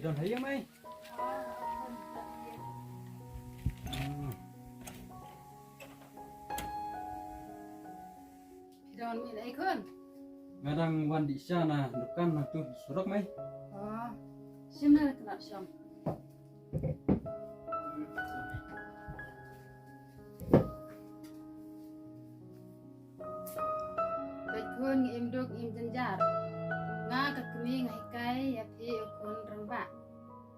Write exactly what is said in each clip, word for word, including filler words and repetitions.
Don ha ïing, Mei? Hmm. Don, mei, ei khun? Nga dang wan dih sha na dukan na tu surok, Mei. Oh, shim na ka nat shong. Peit khun, ngi im duk im jynjar. Nga ka kmie nga hikai ïa phi, u khun rangbah.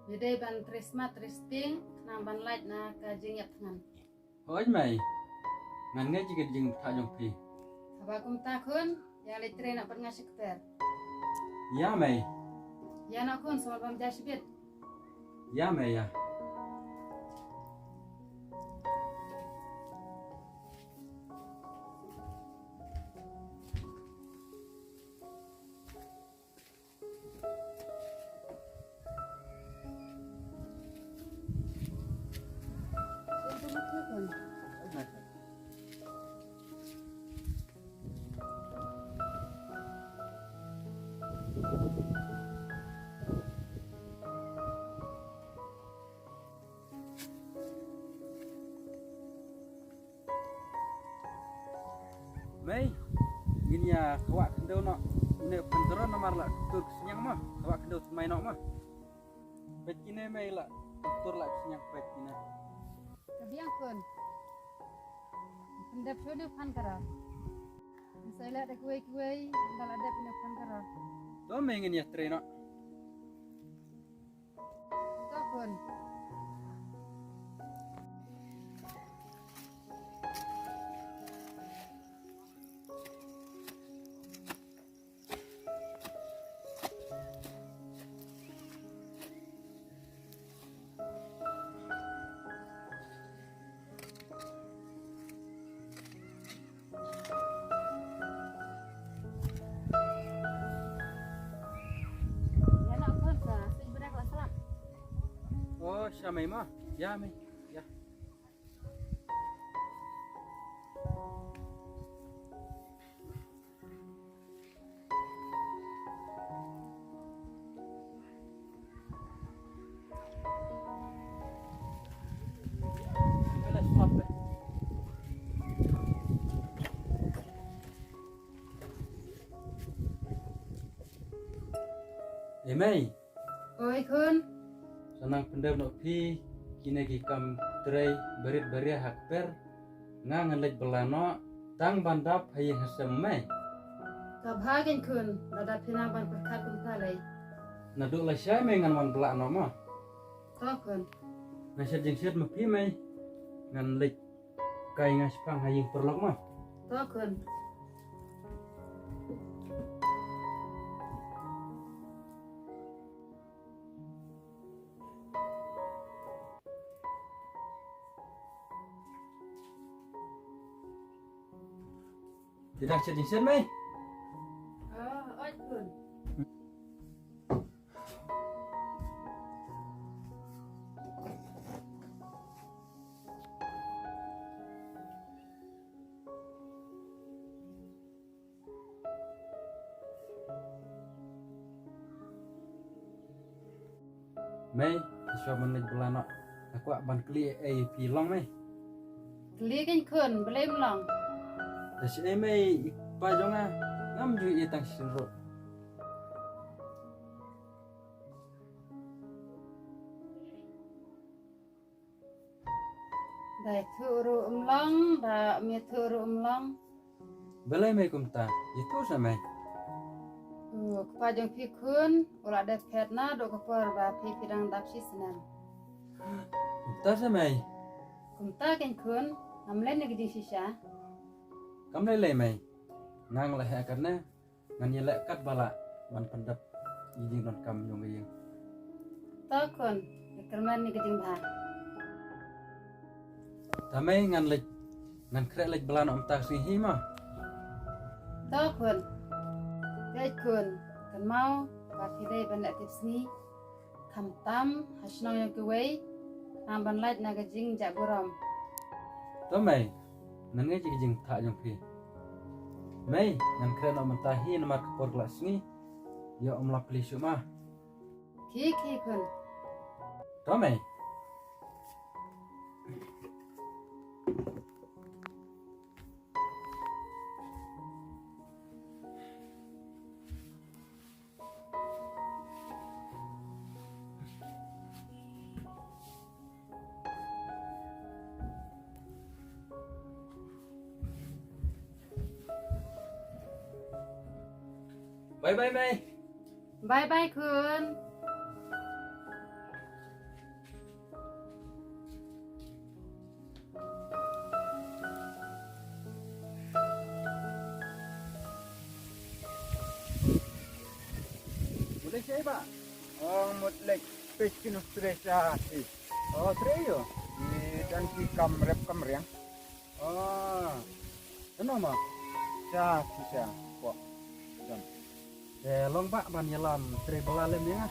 Ngi dei ban trei smat trei sting, khnang ban lait na ka jingïap thngan. Hooid mei. Ngan ngeit ïa ka jingbatai jong phi. Haba kumta khun, ïa leit trei noh bad nga sha kper. Ïa mei. Ïa noh khun, sumar bam ja shibit. Ïa mei ïa. Mei, ngin ïa kwah khyndew noh ine u pyndoron namar la tur ka sniang mo, kwah khyndew thymmai noh mo. Peit kine mei la tur la sniang peit kine. Ka biang khun. Pyndep shuh ine u phan ka ror. Sa ïa leh da kiwei kiwei, ynda la dep ine u phan ka ror. To mei ngin ïa trei noh. To khun. Ïa noh khun, sa shu bret la slap. Oh, sha mei mo. Ïa mei. Ïa. Ei mei. Oi khun. Sa nang pyndep noh phi kine ki kam trei barit baria ha kper. Nga ngan leit bylla noh tang ban dap ha ïing ha sem mei. Ka bha kein khun, lada phi nang ban pyrkhat kumta lei. Naduh lashai mei ngan wan bylla noh mo. To khun. Ngan shet jingshet ma phi mei. Ngan leit kai nga shaphang ha ïing paralok mo. To khun. Te dang shet jingshet mei. Ah, oi khun. Mei, shuwa ban leit bylla noh. Nga kwah ban kylli ei ei phi long mei. Kylli kein khun, balei ym long? Da shi ei mei i kpa jong nga ngam ju ïohi tang shisien ruh. Da ïathuh ruh ym long, da ym ïathuh ruh ym long. Balei mei kumta? Ïathuh sa mei. U kpa jong phi khun u la dep phet naduh ka por ba phi phi dang dap shisnem. Kumta sa mei. Kumta kein khun, ngam leh ïa ka jingshisha. Kam lei lei mei. Nga nga la heh katne. Ngan ïaleh katba lah ban pyndep ïa ki jingdonkam jong ka ïing. To khun, ïa kyrmen ïa ka jingbha. Te mei ngan leit, ngan khreh leit bylla noh mynta ka sngi hi mo. To khun. Peit khun, kynmaw ba phi dei ban leh tipsngi. Khamtam ha shnong jong kiwei, khnang ban lait na ka jingjah burom. To mei, ngan ngeit ïa ka jingthoh jong phi. Mei, ngan khreh noh mynta hi namar ka por ka la sngi. Ïoh ym lah plie shuh ma. Khie khie khun. To mei. Bye bye mei. Bye bye khun. Mut leit shaei bah? Ong mut leit peit ki nongtrei sha shi. O trei ïo. Ki don ki kam rep kam riang. O. Kano ma? Sha shi sha. Pok. Don. Te long bah ban ïalam trei bylla lem ïa nga.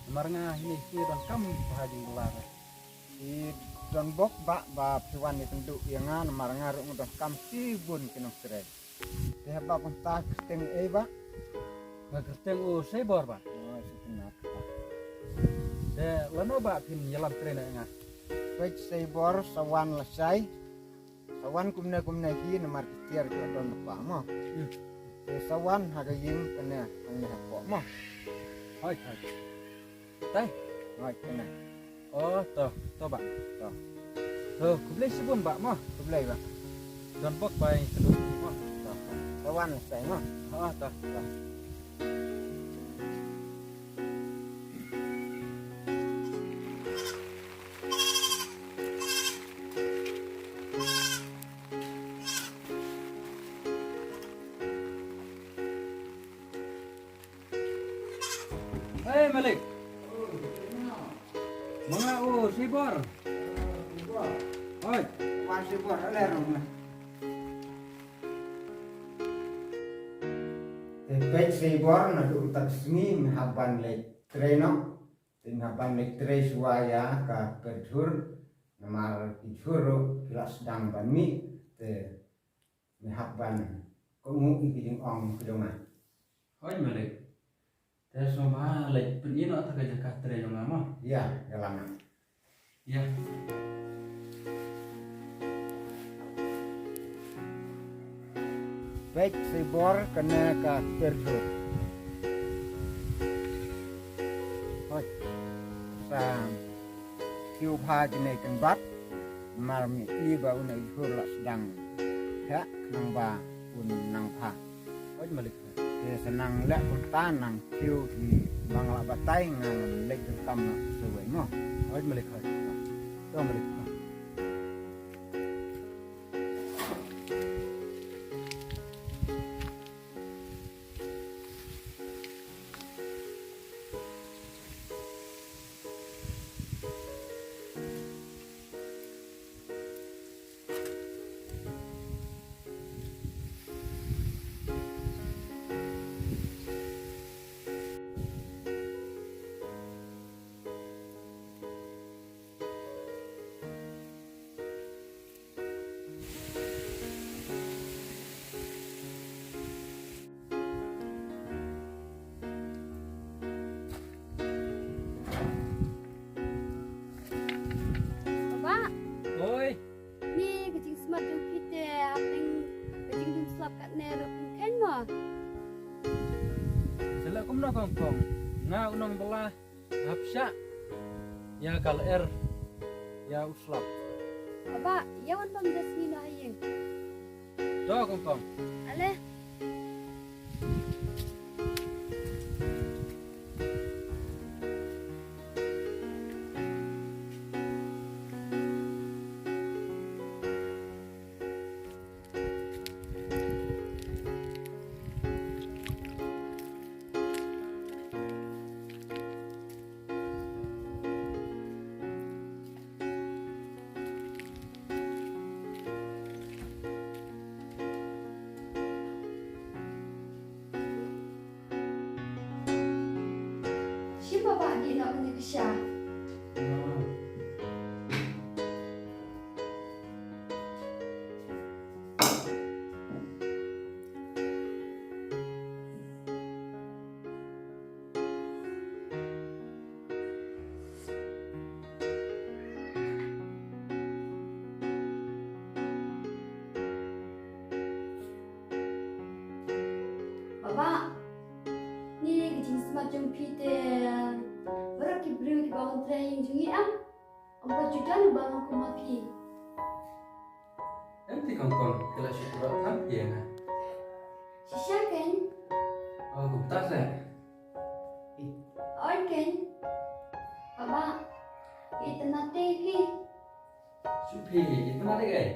Namar nga hangne shi donkam bha jingbylla re. Ki don bok bah ba phi wan ïakynduh ïa nga namar nga ruh nga donkam shibun ki nongtrei. Te haba kumta kyrteng ei bah? Nga kyrteng u Seibor bah. O, Seibor. Te lano bah phin ïalam trei na nga? Peit Seibor sa wan lashai. Sa wan kumne kumne hi namar ki tiar ki la don lypa mo. Hmm. Te sa wan ha ka ïing kane hangne hapoh mo. Hoi, hoi. Tai. Hoi, kane. O, to, to bah. To. To, khublei shibun bah mo. Khublei bah. Don bok bai kadu mo. To. Sa wan sai mo. O, to, to. Hei malik. Ma nga u Seibor. Oi. Wan Seibor ale rong na. Te peit Seibor naduh mynta ka sngi me hap ban leit trei noh. Te me hap ban leit trei shuwa ïa ka pyrthur namar ki jhur ruh ki la sdang ban mih. Te me hap ban kohnguh ïa ki jingong ki jong nga. Hooid malik. Te sngewbha leit pyni noh ta ka jaka trei jong nga mo. Ïa, ïa lama. Ïa. Peit Seibor kane ka pyrthur. Hooid. Sa Sngewbha jngai kynbat, namar me i ba une u jhur la sdang heh khnang ba un nang bha. Hooid malik. Te sa nang leh kumta nang kiew hi ba nga la batai ngan leit donkam noh sawei mo. Hooid malik hooid. To malik. Baba. Oi. Ni ka jingsmat jong phi te hapdeng ka jingdum slap katne ruh phin kheiñ mo. Te leh kumno kong kong. Nga u nongbylla. Hap shah ïa ka lyer ïa u slap. Baba, ïa wan bam da sngi noh ha ïing. To kong kong. Ale. Shi baba ngi na uni kisha. Mat jong phi te baroh ki briew kiba wan trei ha ïing jong ngi em. Ym pat ju don uba long kum ma phi. Em te Kongkong, ki la shu pura than phi ïa nga. Shisha keiñ. Oh, kumta se. Oi keiñ. Baba, itynnat te phi. Shu phi, itynnat te ei?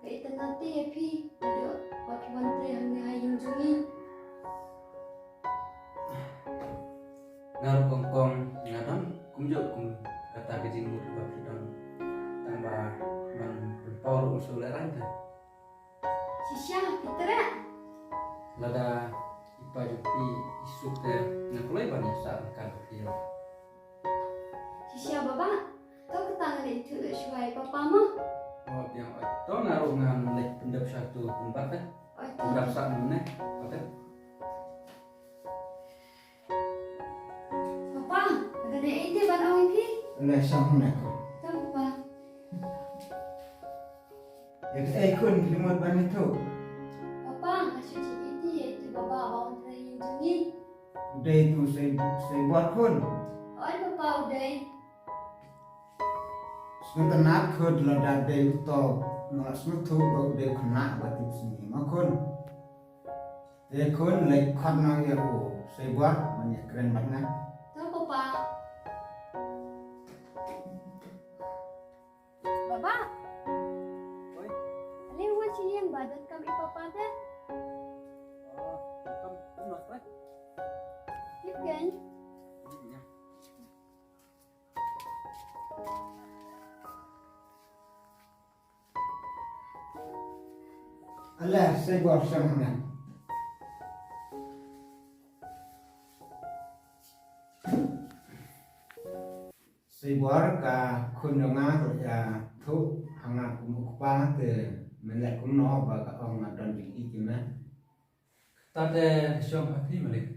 Ka itynnat te ïa phi, naduh ba phi wan trei hangne ha ïing jong ngi. Nga ruh Kongkong, nga don kumjuh kum kata ka jingmut ba phi don. Tang ba man pynpaw ruh nga shu lehraiñ te. Shisha, phi treh? Lada i pa jong phi i suk te nga kloi ban ïasah ryngkat bad phi. Shisha baba, to kata nga leit ithuh shuwa ïa papa mo. Oh, biang oi. To nga ruh ngan leit pyndep sha tu pynbat te. Oi to. Pynbat sah mynne, pat te. Papa, ka dei ei te ban ong ïa phi? Leh shong ne ko. To papa. Ïa kaei khun phi mut ban ïathuh? Papa, nga shu jied ïa iti, ïa itu baba ba wan trei ïing jong ngi. U dei tu Sei, Seibor khun? Oi papa, u dei. Sngewtynnat khun, lada dei uto nga la sngewthuh ba u dei u khynnah ba tipsngi ma khun. Te khun leit khot noh ïa u Seibor ban ïakren bad nga. To papa. Baba. Oi. Ale u wan sha ïing ba donkam i papa te. Oh, donkam, donkam noh te. Tip keiñ. Ïa. Ale, Seibor shong hangne. Seibor, ka khun jong nga ka la ïathuh ha nga kum u kpa, te men leh kumno ba ka ong nga don jingïeit ïa me. Kata te shong ha phi malik.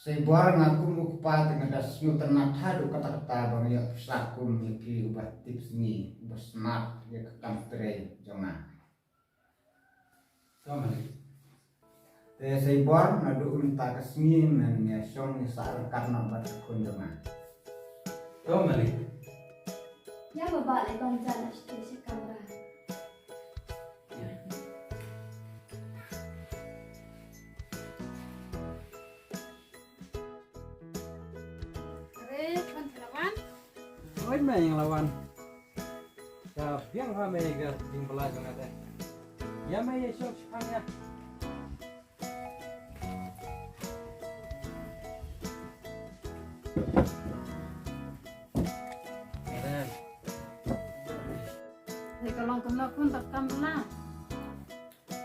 Seibor, nga kum u kpa te nga da sngewtynnat haduh katta katta ba nga ïoh pisa kum ïa phi uba tipsngi, uba smat ïa ka kam trei jong nga. To malik. Te Seibor, naduh mynta ka sngi men ïa shong ïa sah ryngkat noh bad ka khun jong nga. To malik. Ïa baba, leit bam ja na shatei sha kamra. Are, khun phi la wan? Oi mei, nga la wan. Ka biang bha mei ka jingbylla jong nga te. Ïa mei, ïa shong shipang ïa. Are. Te ka long kumno khun, tang kam bylla?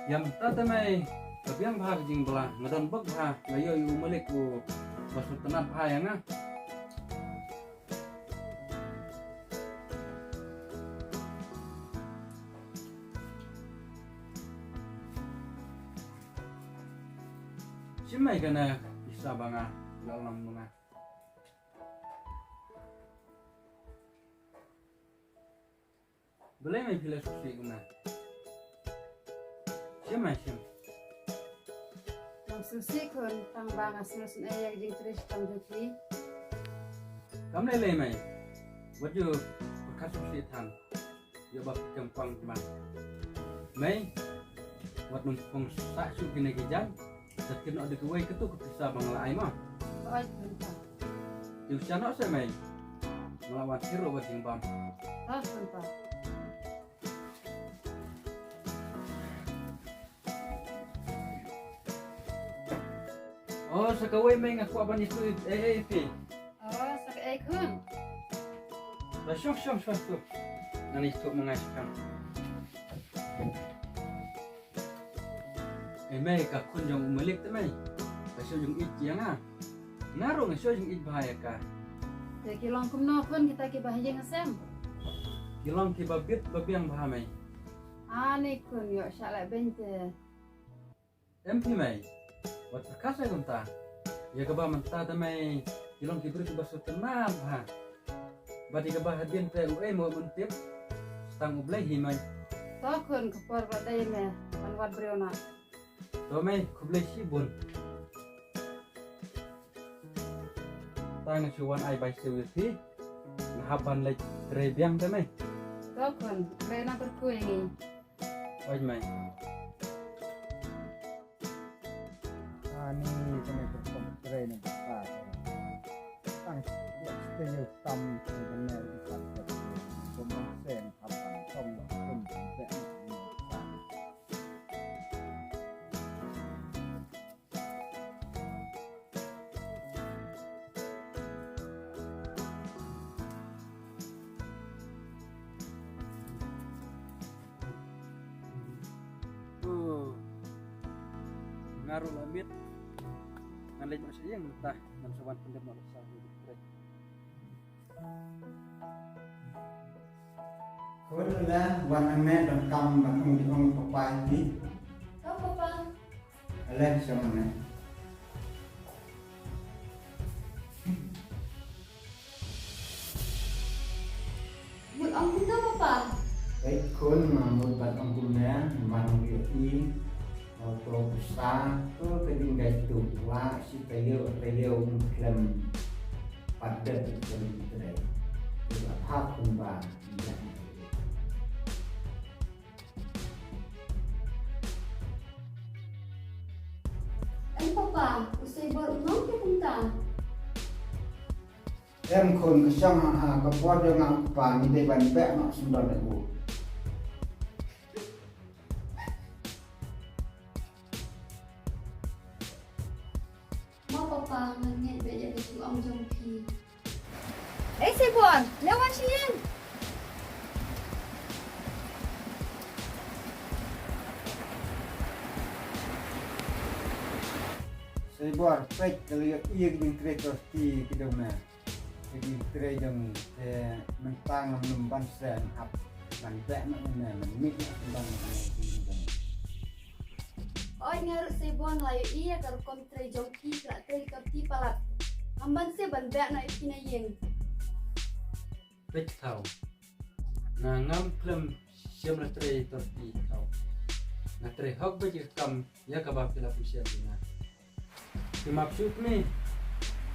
Ïa mynta te mei, ka biang bha ka jingbylla, nga don bok bha, nga ïoh ïa u malik uba sngewtynnat bha ïa nga. Shim mei kane ka pisa ba nga la lam ma nga. Balei mei phi la sngewsih kumne? Shim mei, shim. Ngam sngewsih khun, tang ba nga sngewsynei ïa ka jingtrei shitom jong phi. Kam lei lei mei. Wat ju pyrkhat sngewsih than. Ïa ba phi kam pang kumne. Mei. Wat nym phong sah shuh kine ki jaiñ. Sa kit noh da kawei katu ka pisa ba nga la ai ma. Oi, khun pa. Te u sha noh se mei. Nga la wan thir ruh bad jingbam. Oi, khun pa. Oh, sa kawei mei nga kwah ban ïathuh ei ei ïa phi. Oh, sa kaei khun? Ba shong shong shong tu. Ngan ïathuh ma nga shipang. Ei mei, ka khun jong u malik te mei, ka shu jingïeit ïa nga. Nga ruh nga shu jingïeit bha ïa ka. Te ki long kumno khun kita kiba ha ïing ha sem? Ki long kiba bit ba biang bha mei. Ani khun, ïoh shah leh beiñ te. Em phi mei, wat pyrkhat sha kumta. Ïa kaba mynta te mei, ki long ki briew kiba sngewtynnat bha. Bad ïa kaba hadien te uei mo ban tip, sa tang U Blei hi mei. To khun, ka por ba dei me ban wad briew noh. To mei, khublei shibun. Tang shu wan ai bai siew ïa phi. Nga hap ban leit trei biang te mei. Ko khun, trei na kyrkhu ïa ngi. Oi mei. Ani kane ka rukom trei na ka. Tang shu ïa tam shu ïa ne ïa tam. Ko mei sen hap ban tong ba kun beh. Nga ruh la miet. Ngan leit noh sha ïing mynta, ngan sa wan pyndep noh sa. Khun, ale wan hangne, donkam ban ong ong papa ïa phi. Ko papa. Ale, shong hangne. Mut ong kumno papa? Peit khun, ma mut ban ong kumne, man ong ïohi. Auto pisa, ko ka jingdai tu, wa shi taïew taïew khlem pat dep khlem trei. Ba phah kumba. Em papa, u Seibor u ong kumta. Em khun, ka shong ha ha ka bor jong nga u kpa, ngi dei ban beh noh syndon ïa u. Mo papa, ngan ngeit beit ïa ka jingong jong phi. Ei Seibor, leit wan sha ïing. Seibor, peit ka la ïohi ïa ka jingtrei torti ka jong me. Ka jingtrei jong ngi te mynta ngam lum ban sngewhap ban beh noh ïa me, men mih noh ban beh noh ïa me. Oi nga ruh Seibor, nga la ïohi ïa ka rukom trei jong phi, phi la trei torti palat. Ngam banse ban beh noh ïa phi na ïing. Peit thaw. Nga ngam khlem shym la trei torti thaw. Nga trei hok beit ïa ka kam ïa kaba phi la pynshem ïa nga. Phi map shuh kmie.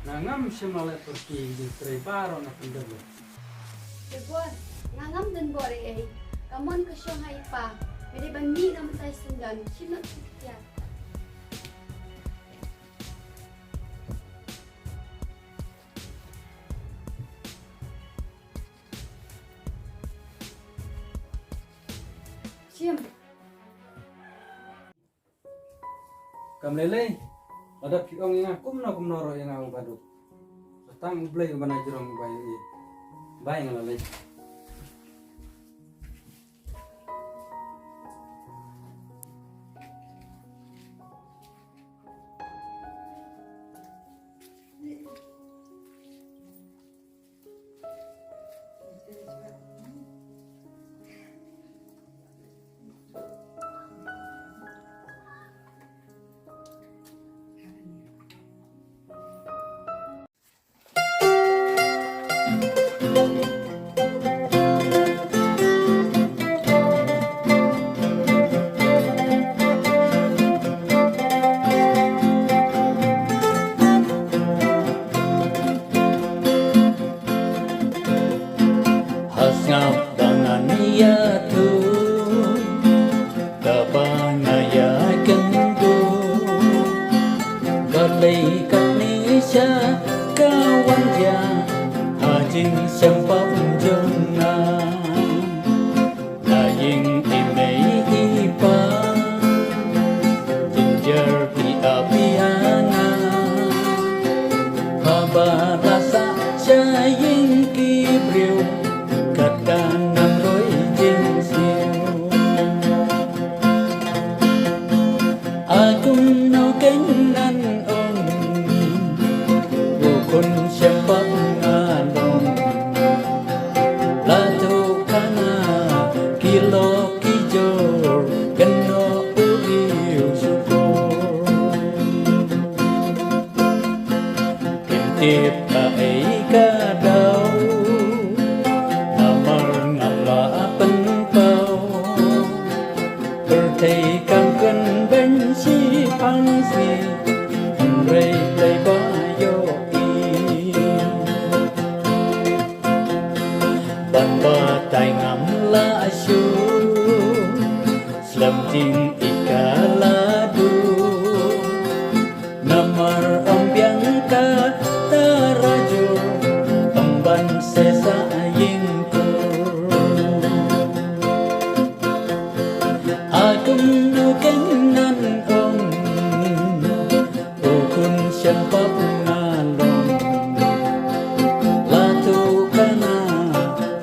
Nga ngam shym la leh torti, jingtrei baroh nga pyndep lut. Seibor, nga ngam don bor ei ei. Ka mon ka shong ha i pa. Me dei ban mih na mynta shisien, shim noh shuh ïa. Shim. Kam lei lei, lada phi ong ïa nga kumno kumno ruh ïa nga u baduk. Tang U Blei uba na jrong uba ïohi. Bye, nga la leit. Ha sngap ba ngan ïathuh kaba nga ïakynduh. Balei katne sha ka wan jia ha jingsngewbha jong nga. Na ïing i mei i pa jynjar ki ap ïa nga. Haba la sah sha ïing ki briew kat ka nang roi jingsiew. A kumno kein ngan ong, u khun sngewbha nga long. La tu kana ki lok ki jor, kynnoh u riew shukor. Kim tip kaei ka daw, namar nga la pynpaw. Pyrthei kam kynbeiñ shiphang shi, hynrei Blei ba ïohi. pap nga long. La tu kana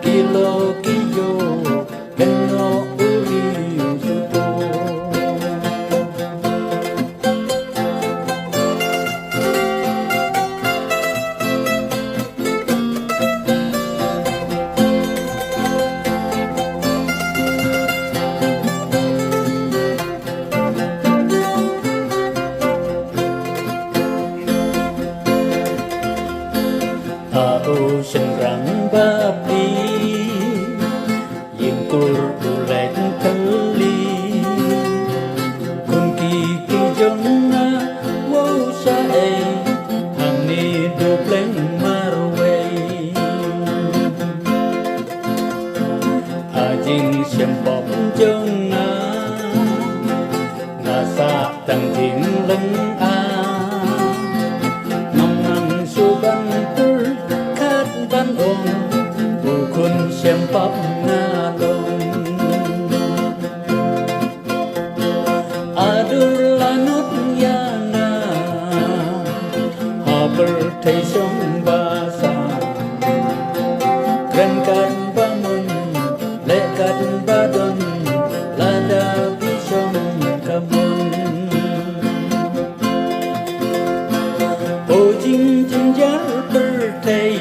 kilo kiyo keno uri juto. A u shynrang ba phi, ïing kur u leit thylli. Khun ki ki jong nga, wow sha ei, hangne dup leng marwei. A jingshem pop jong nga, nga sah tang jinglyngngoh. Ngam nang shu ban pyrkhat ban ong, u khun shem pop nga long. A dur la nud ïa nga ha pyrthei shong ba sah. Kren kat ba mon, leh kat ba don, lada phi shong ka mon. O jingjynjar pyrthei,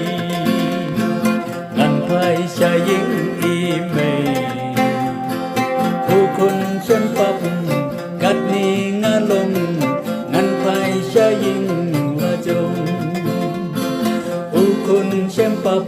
ngan phai sha ïing i mei. U khun shem pop, katne nga long, ngan phai sha ïing la jong. U khun shem pop,